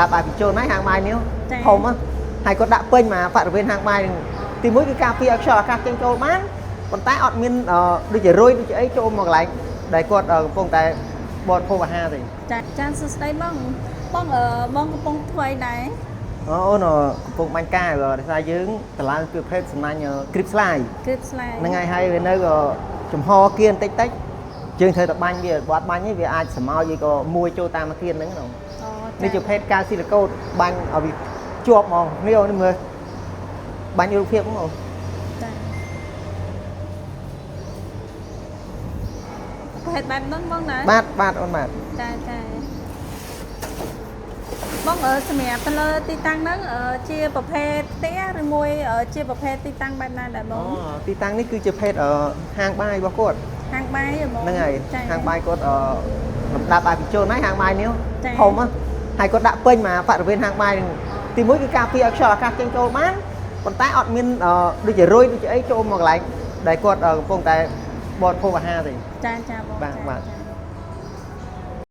ដាប់អាភិជនហើយហាងបាយនេះ ចា៎ ធំហ៎ហើយគាត់ដាក់ពេញមកបរិវេណហាងបាយហ្នឹងទីមួយគឺការពារឲ្យខ្យល់អាកាសចេញចូលបានប៉ុន្តែអត់មានដូចជារុយដូចជាអីចូលមកកន្លែងដែលគាត់កំពុងតែបរិភោគអាហារទេ ចាចាសួស្តីបងបងបងកំពុងធ្វើអីដែរ អូអូនកំពុងបាញ់កាយដោយសារយើងតម្លើងប្រភេទសំណាញ់ grip slide គឺស្លែ ហ្នឹងហើយហើយវានៅចំហគៀនតិចតិចយើងត្រូវតែបាញ់វាបើអត់បាញ់ទេវាអាចសម្ោចឬក៏មួយចូលតាមគៀនហ្នឹងណា អូ នេះជាភេទកាល់ស៊ីលីកូតបាញ់ឲ្យវាជាប់ហ្មងនេះអូននេះមើលបាញ់រូបភាពហ្នឹងអូន ចាប្រភេទបែបហ្នឹងបងណា បាទបាទអូនបាទ ចាចាបងសម្រាប់ទៅលើទីតាំងហ្នឹងជាប្រភេទផ្ទះឬមួយជាប្រភេទទីតាំងបែបណាដែរប អូ ង ទីតាំងនេះគឺជាភេទហាងបាយរបស់គាត់ ហាងបាយហ៎បង ហ្នឹងហើយ ចា ហាងបាយគាត់លំដាប់អាភិជនហើយហាងបាយនេះ ចា៎ ធំហ៎ហើយគាត់ដាក់ពេញមកបរិវេណហាងបាយហ្នឹងទីមួយគឺការពារឲ្យខ្យល់អាកាសចេញចូលបានប៉ុន្តែអត់មានដូចជារុយដូចជាអីចូលមកកន្លែងដែលគាត់កំពុងតែបរិភោគអាហារទេ ចាចាបង បាទបាទ ចាចា